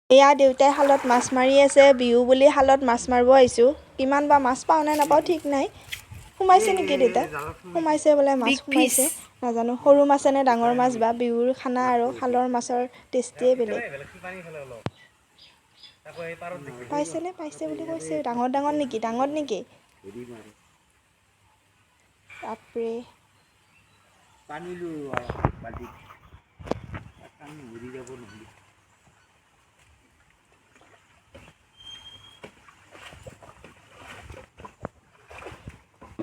এয়া দেউতাই শালত মাছ মাৰি আছে। বিহু বুলি শালত মাছ মাৰিব আহিছোঁ। কিমান বা মাছ পাওঁ নে নাপাওঁ ঠিক নাই। সোমাইছে নেকি দেউতা? সোমাইছে বোলে মাছ। Big সোমাইছে। নাজানো সৰু মাছে নে ডাঙৰ মাছ বা। বিহুৰ খানা আৰু শালৰ মাছৰ টেষ্টিয়ে বেলেগ। পাইছেনে? পাইছে বুলি কৈছে। ডাঙৰ ডাঙৰ নেকি? ডাঙৰ নেকি? বাপৰে। পানী বাল্টিত পানী মৰি যাব নহ'লে।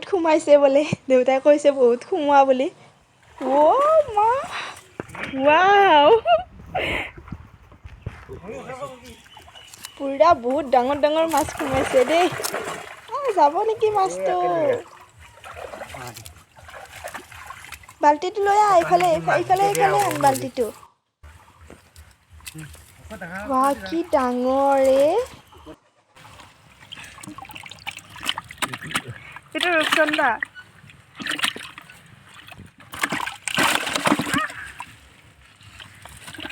সোমাইছে বোলে, দেউতাই কৈছে বহুত সোমোৱা বুলি। অ' মা, ৱাও, পুৰা বহুত ডাঙৰ ডাঙৰ মাছ সোমাইছে দেই। যাব নেকি মাছটো? বাল্টিটো লৈ আহ। এইফালে এইফালে এইফালে আন বাল্টিটো। ৱাহ, কি ডাঙৰ এ! এইটো ৰূপচন্দা।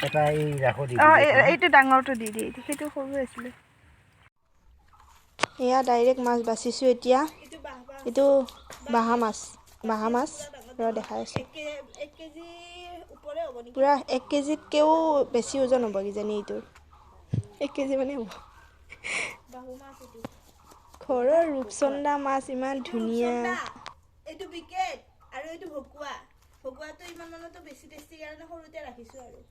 এটা এই ৰাখো দি। অঁ, এইটো ডাঙৰটো দি দি, সেইটো সৰু আছিলে। এয়া ডাইৰেক্ট মাছ বাচিছোঁ এতিয়া। এইটো বাহা মাছ, বাহা মাছ। ৰ, দেখাই আছোঁ। পূৰা 1 কেজিতকৈও বেছি ওজন হ'ব কিজানি এইটোৰ। 1 কেজি মানে হ'ব। ঘৰৰ ৰূপচন্দা মাছ ইমান ধুনীয়া। এইটো বিকেট আৰু এইটো ভকুৱা। ভকুৱাটো ইমান মানতো বেছি টেষ্টি কাৰণে সৰুতে ৰাখিছোঁ আৰু।